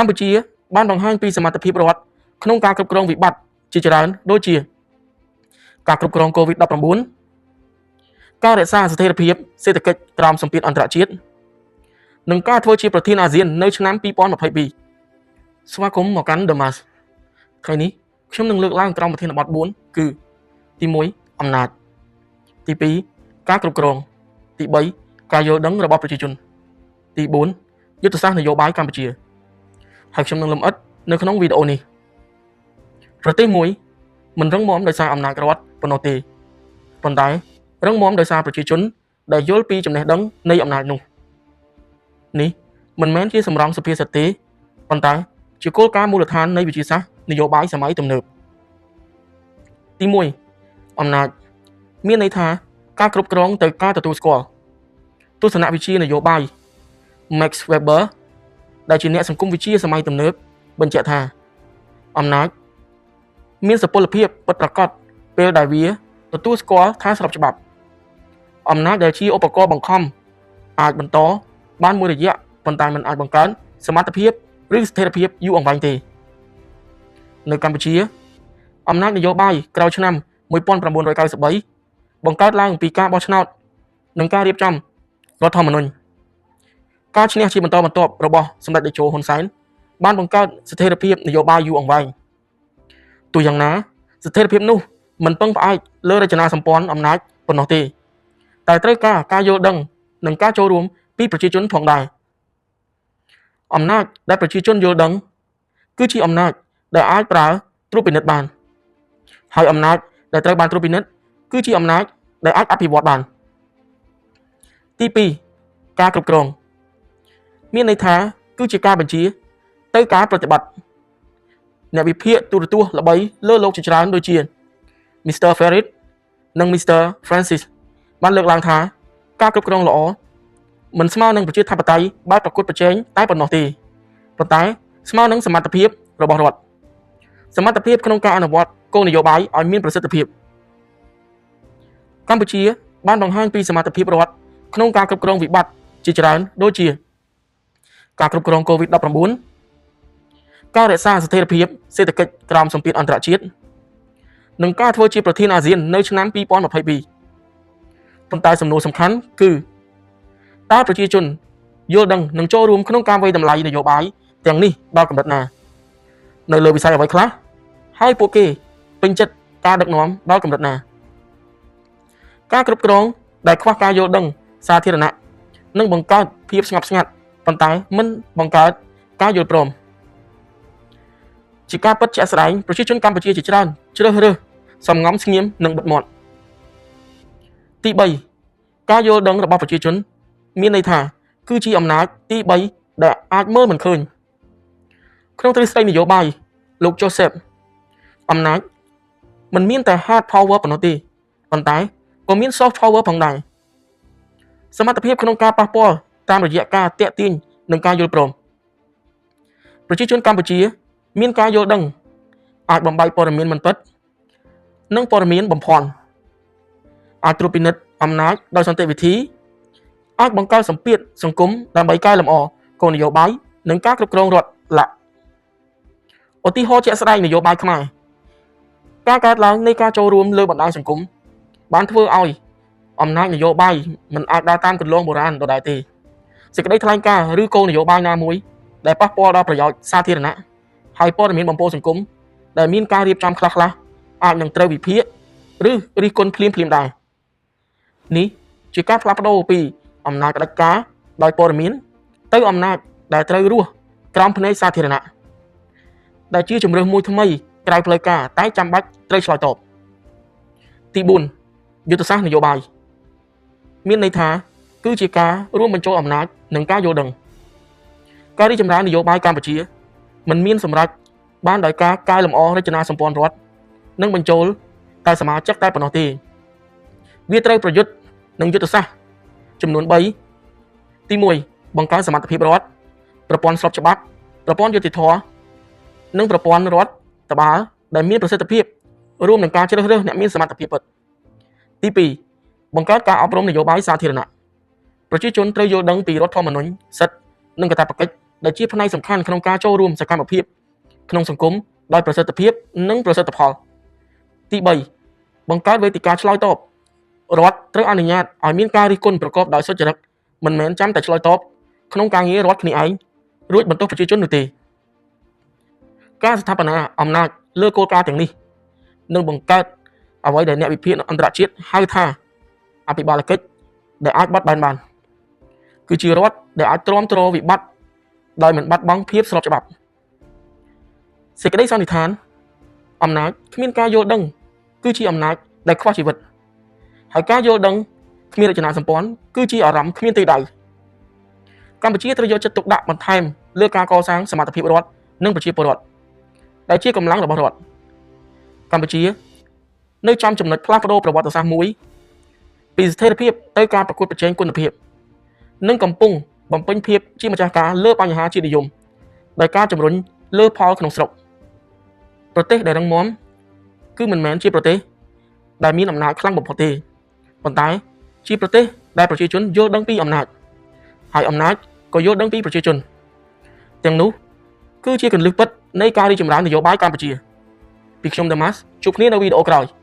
កម្ពុជាបានបង្ហាញពីសមត្ថភាពរដ្ឋក្នុងការគ្រប់គ្រងវិបត្តិជាច្រើនដូចជាការគ្រប់គ្រង COVID-19 ការរក្សាស្ថិរភាពសេដ្ឋកិច្ចក្រោមសម្ពាធអន្តរជាតិនិងការធ្វើជាប្រធានអាស៊ាននៅឆ្នាំ2022ស្វាគមន៍មកកាន់ The Mask ថ្ងៃនេះខ្ញុំនឹងលើកឡើងក្រោមប្រធានបទ4គឺទី1អំណាចទី2ការគ្រប់គ្រងទី3ការយល់ដឹងរបស់ប្រជាជនទី4យុទ្ធសាស្ត្រនយោបាយកម្ពុជាហើយខ្ញុំនឹងលម្អិតនៅក្នុងវីដេអូនេះប្រទេសមួយមិនរឹងមាំដោយសារអំណាចរដ្ឋប៉ុណ្ណោះទេប៉ុន្តែរឹងមាំដោយសារប្រជាជនដែលយល់ពីចំណេះដឹងនៃអំណាចនោះនេះមិនមែនជាសម្រង់សុភាសិតទេប៉ុន្តែជាគោលការណ៍មូលដ្ឋាននៃវិទ្យាសាស្ត្រនយោបាយសម័យទំនើបទី1អំណាចមានន័យថាការគ្រប់គ្រងទៅការទទួលស្គាល់ទស្សនវិជ្ជានយោបាយ Max Weber ដែលជាអ្នកសង្គមវិទ្យាសម័យទំនើបបញ្ជាក់ថាអំណាចមានសុពលភាពពិតប្រាកដពេលដែលវាទទួលស្គាល់ថាស្របច្បាប់អំណាចដែលជាឧបករណ៍បង្ខំអាចបន្តបានមួយរយៈប៉ុន្តែมันអាចបង្កើនសមត្ថភាពឬស្ថិរភាពយូរអង្វែងទេនៅកម្ពុជាអំណាចនយោបាយក្រោយឆ្នាំ1993បង្កើតឡើងពីការបោះឆ្នោតនិងការរៀបចំរដ្ឋធម្មនុញ្ញការឈ្នះជាបន្តបន្ទាប់របស់សម្ដេចតេជោហ៊ុនសែនបានបង្កើតស្ថិរភាពនយោបាយយូរអង្វែងទោះយ៉ាងណាស្ថិរភាពនោះមិនពឹងផ្អែកលើរចនាសម្ព័ន្ធអំណាចប៉ុណ្ណោះទេតែត្រូវការការយល់ដឹងនិងការចូលរួមពីប្រជាជនផងដែរអំណាចដែលប្រជាជនយល់ដឹងគឺជាអំណាចដែលអាចប្រើត្រួតពិនិត្យបានហើយអំណាចដែលត្រូវបានត្រួតពិនិត្យគឺជាអំណាចដែលអាចអភិវឌ្ឍបានទី2ការគ្រប់គ្រងមានន័យថាគឺជាការបញ្ជាទៅការប្រតិបត្តិអ្នកវិភាគទូរទស្សន៍ល្បីលើលោកជាច្រើនដូចជា Mr. Ferrit និង Mr. Francis បានលើកឡើងថាការគ្រប់គ្រងល្អមិនស្មើនឹងប្រជាធិបតេយ្យបែបប្រកួតប្រជែងតែប៉ុណ្ណោះទេប៉ុន្តែស្មើនឹងសមត្ថភាពរបស់រដ្ឋសមត្ថភាពក្នុងការអនុវត្តគោលនយោបាយឲ្យមានប្រសិទ្ធភាពកម្ពុជាបានបង្ហាញពីសមត្ថភាពរដ្ឋក្នុងការគ្រប់គ្រងវិបត្តិជាច្រើនដូចជាការគ្រប់គ្រង COVID-19 ការរក្សាស្ថិរភាពសេដ្ឋកិច្ចក្រោមសម្ពាធអន្តរជាតិនិងការធ្វើជាប្រធានអាស៊ាននៅឆ្នាំ2022ប៉ុន្តែសំណួរសំខាន់គឺតើប្រជាជនយល់ដឹងនិងចូលរួមក្នុងការវាយតម្លៃនយោបាយទាំងនេះដល់កម្រិតណានៅលើវិស័យអ្វីខ្លះហើយពួកគេពេញចិត្តការដឹកនាំដល់កម្រិតណាការគ្រប់គ្រងដែលខ្វះការយល់ដឹងសាធារណៈនឹងបង្កើតភាពស្ងប់ស្ងាត់ប៉ុន្តែមិនបង្កើតការយល់ព្រមជាការពិតជាក់ស្ដែងប្រជាជនកម្ពុជាជាច្រើនជ្រើសរើសសំងំស្ងៀមនិងបិទមាត់ទី3ការយល់ដឹងរបស់ប្រជាជន មានន័យថាគឺជាអំណាចទី3ដែលអាចមើលមិនឃើញក្នុងទ្រឹស្ដីនយោបាយលោក Joseph អំណាចមិនមានតែ hard power ប៉ុណ្ណោះទេប៉ុន្តែក៏មាន soft power ផងដែរសមត្ថភាពក្នុងការប៉ះពាល់តាមរយៈការតាក់ទាញនិងការយល់ព្រមប្រជាជនកម្ពុជា មានការយល់ដឹងអាចបំបែកព័ត៌មានមិនពិតនិងព័ត៌មានបំភាន់អាចត្រួតពិនិត្យអំណាចដោយសន្តិវិធីអាចបង្កើតសម្ពាធសង្គមដើម្បីកែលម្អគោលនយោបាយនិងការគ្រប់គ្រងរដ្ឋឡាក់ឧទាហរណ៍ជាក់ស្ដែងនយោបាយខ្មែរការកើតឡើងនៃការចូលរួមលើបណ្ដាញសង្គមបានធ្វើឲ្យអំណាចនយោបាយមិនអាចដើរតាមគន្លងបុរាណដដែលទេសេចក្តីថ្លែងការណ៍ឬគោលនយោបាយណាមួយដែលប៉ះពាល់ដល់ប្រយោជន៍សាធារណៈហើយព័ត៌មានបំពុលសង្គមដែលមានការរៀបចំខ្លះៗអាចនឹងត្រូវវិភាគឬរិះគន់ភ្លាមៗដែរនេះជាការផ្លាស់ប្ដូរពីអំណាចផ្ដាច់ការដោយព័ត៌មានទៅអំណាចដែលត្រូវរស់ក្រោមភ្នែកសាធារណៈដែលជាជំរើសមួយថ្មីក្រៅផ្លូវការតែចាំបាច់ត្រូវឆ្លើយតបទី4យុទ្ធសាស្ត្រនយោបាយមានន័យថាគឺជាការរួមបញ្ចូលអំណាចនិងការយល់ដឹងការរីកចម្រើននយោបាយកម្ពុជាមិនមានសម្រេចបានដោយការកែលម្អរចនាសម្ព័ន្ធរដ្ឋនិងបញ្ចូលតែសមាជិកតែប៉ុណ្ណោះទេវាត្រូវប្រយុទ្ធនឹងយុទ្ធសាស្ត្រចំនួន3ទី1បង្កើនសមត្ថភាពរដ្ឋប្រព័ន្ធស្របច្បាប់ប្រព័ន្ធយុត្តិធម៌និងប្រព័ន្ធរដ្ឋបាលដែលមានប្រសិទ្ធភាពរួមនឹងការជ្រើសរើសអ្នកមានសមត្ថភាពពិតទី2បង្កើតការអប់រំនយោបាយសាធារណៈប្រជាជនត្រូវយល់ដឹងពីរដ្ឋធម្មនុញ្ញសិទ្ធិនិងកាតព្វកិច្ច ដែលជាផ្នែកសំខាន់ក្នុងការចូលរួមសកម្មភាពក្នុងសង្គមដោយប្រសិទ្ធភាពនិងប្រសិទ្ធផលទី3បង្កើតវេទិកាឆ្លើយតបរដ្ឋត្រូវអនុញ្ញាតឲ្យមានការរិះគន់ប្រកបដោយសុចរិតមិនមែនចាំតែឆ្លើយតបក្នុងការងាររដ្ឋគ្នាឯងរួចបន្ទោសប្រជាជននោះទេការស្ថាបនាអំណាចលើគោលការណ៍ទាំងនេះនឹងបង្កើតអ្វីដែលអ្នកវិភាគអន្តរជាតិហៅថាអភិបាលកិច្ចដែលអាចបត់បែនបានគឺជារដ្ឋដែលអាចទ្រាំទ្រវិបត្តិដោយមិនបាត់បង់ភាពស្របច្បាប់សេចក្តីសន្និដ្ឋានអំណាចគ្មានការយល់ដឹងគឺជាអំណាចដែលខ្វះជីវិតហើយការយល់ដឹងគ្មានរចនាសម្ព័ន្ធគឺជាអារម្មណ៍គ្មានទិសដៅកម្ពុជាត្រូវយកចិត្តទុកដាក់បន្ថែមលើការកសាងសមត្ថភាពរដ្ឋនិងប្រជាពលរដ្ឋដែលជាកម្លាំងរបស់រដ្ឋកម្ពុជានៅចំចំណុចផ្លាស់ប្ដូរប្រវត្តិសាស្ត្រមួយពីស្ថិរភាពទៅការប្រកួតប្រជែងគុណភាពនិងកំពុងបំពេញភាពជាម្ចាស់ការលើបញ្ហាជាតិនិយមដោយការជំរុញលើផលក្នុងស្រុកប្រទេសដែលរឹងមាំគឺមិនមែនជាប្រទេសដែលមានអំណាចខ្លាំងបំផុតទេប៉ុន្តែជាប្រទេសដែលប្រជាជនយល់ដឹងពីអំណាចហើយអំណាចក៏យល់ដឹងពីប្រជាជនទាំងនោះគឺជាគន្លឹះពិតនៃការរីកចម្រើននយោបាយកម្ពុជាពីខ្ញុំដាម៉ាស់ជួបគ្នានៅវីដេអូក្រោយ។